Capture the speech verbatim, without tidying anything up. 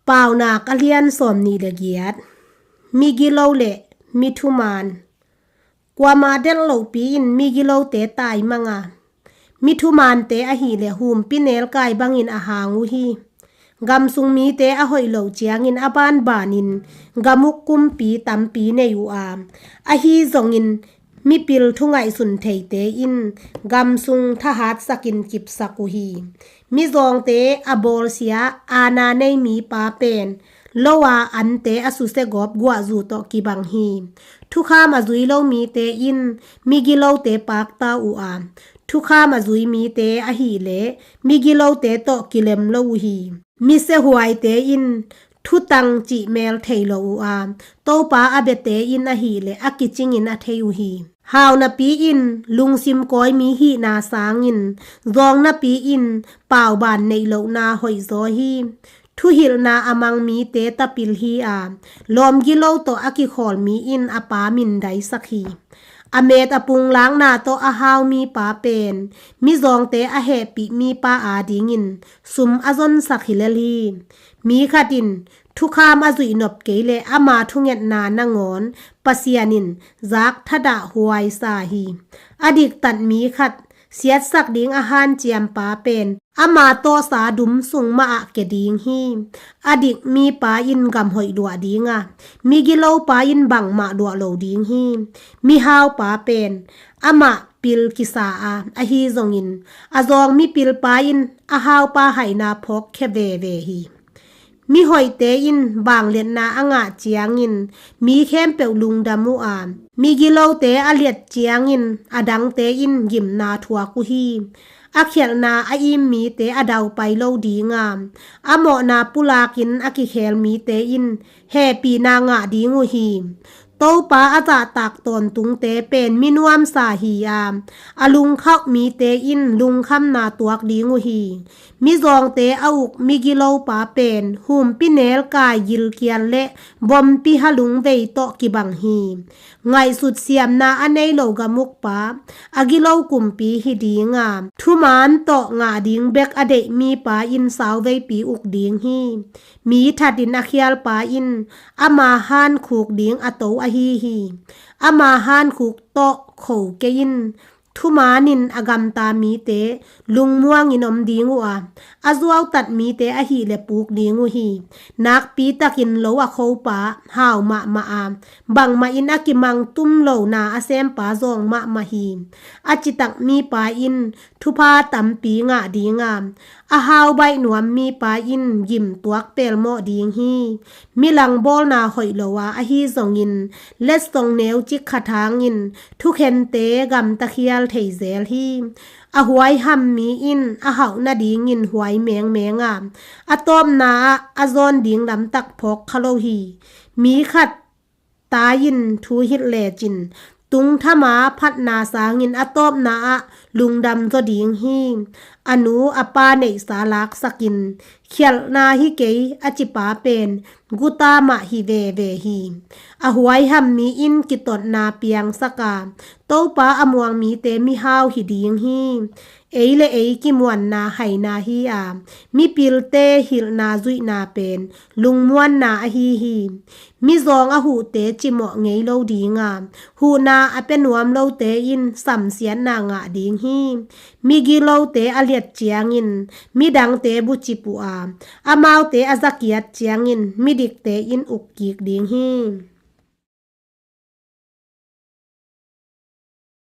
Paunak a lian sawm nih le giat. Migilo le mithuman. Kuama delh lohpi in migilote taimang a, mithumante ahileh humpinelkai bangin a hang uh hi. Gamsung mite a hoih loh ciangin a banbanin gamuk kumpi tampi nei uh a, ahi zongin mipil thu ngaihsun theite in gamsung thahatsakin kipsak uh hi. Mizawngte a bawlsia aana nei mipa pen lo a ante a susia gawp guahzu tawh kibang hi. Thukham a zui lo mite in migilote pakta uh a, thukham a zui mite ahileh migilote tawh kilem lo uh hi. Misiahuaite in thutang cih mel thei lo uh a, Topa a biate in ahileh a kicingin a thei uh hi. Hau napi in lungsim kawi mi hihna sangin zawng napi in pauban neih lohna hoihzaw hi. Thuhilhna a mang mite tapil hi a, lawmgilo tawh a kikhawl mi in a pa mindaisak hi. A met a punglakna tawh a hau mipa pen mizawngte a hehpih mipa adingin sum a zonsak hi lel hi. Mi khat in thukham a zuihnop kei leh ama thungetna nangawn Pasian in zak thadah huaisa hi. A diktat mi khat siatsak ding a hanciampa pen ama tawhsa dum sung mah ah kia ding hi. A dik mipa in gamhoih luah ding a, migilopa in bangmah luah lo ding hi. Mihaupa pen amah pil kisa a, ahi zongin a zawng mipilpa in a haupa haina phawkkhia veve hi. Mihoihte in vangliatna a ngah ciangin mi khempeuh lungdam uh a, migilote a liat ciangin a dangte in gimna thuak uh hi. A khialhna a im mite a daupai lo ding a, a mawhna pulakin a kikhel mite in hehpihna ngah ding uh hi. Topa a zahtak tawntungte pen minuamsa hi a, a lungkhauh mite in lungkhamna tuak ding uh hi. Mizawngte a uk migilopa pen humpinelkai gilkial le vompi halungvei tawh kibang hi. Ngaihsut siamna a nei lo gamukpa a gilo kumpi hi ding a, thuman tawh ngah ding bek a deih mipa in sauveipi uk ding hi. Mi thatin a khialpa in ama hankhuk ding a to ahi hi. Ama hankhuk tawh kho kei in, thumanin a gamta mite lungmuangin om ding uh a, a zuautat mite ahileh puk ding uh hi. Nakpitakin lo a khopa hau mahmah a, bangmah in a kimang tum lona a sempa zawng mahmah hi. A citak mipa in thupha tampi ngah ding a, a hau baih nuam mipa in gim tuak pelmawh ding hi. Milang bawlna hoih lo a, ahi zongin letsong neucik khat hangin thukhente gamta khial thei zel hi. A huaiham mi in a hauh nadingin huai mengmeng a, a tawpna ah a zawn ding lamtak phawk kha lo hi. Mi khat tai in thu hilh lecin tungthama phatna sangin a tawpna ah lungdam zaw ding hi. A nu a pa neihsa laksakin khialhna hi kei a cipa pen guta mah hi veve hi. A huaiham mi in kitotna piangsak a, Topa a muang mite mihau hi ding hi. Ei le ei kimuanna haina hi a, mipilte hilhna zuihna pen lungmuanna ahi hi. Mizawng a huhte cimawh ngei lo ding a, huhna a pia nuam lote in samsiatna ngah ding hi. Migilote a liat ciangin midangte bucip uh a, amaute a zakiat ciangin midikte in ukkik ding hi.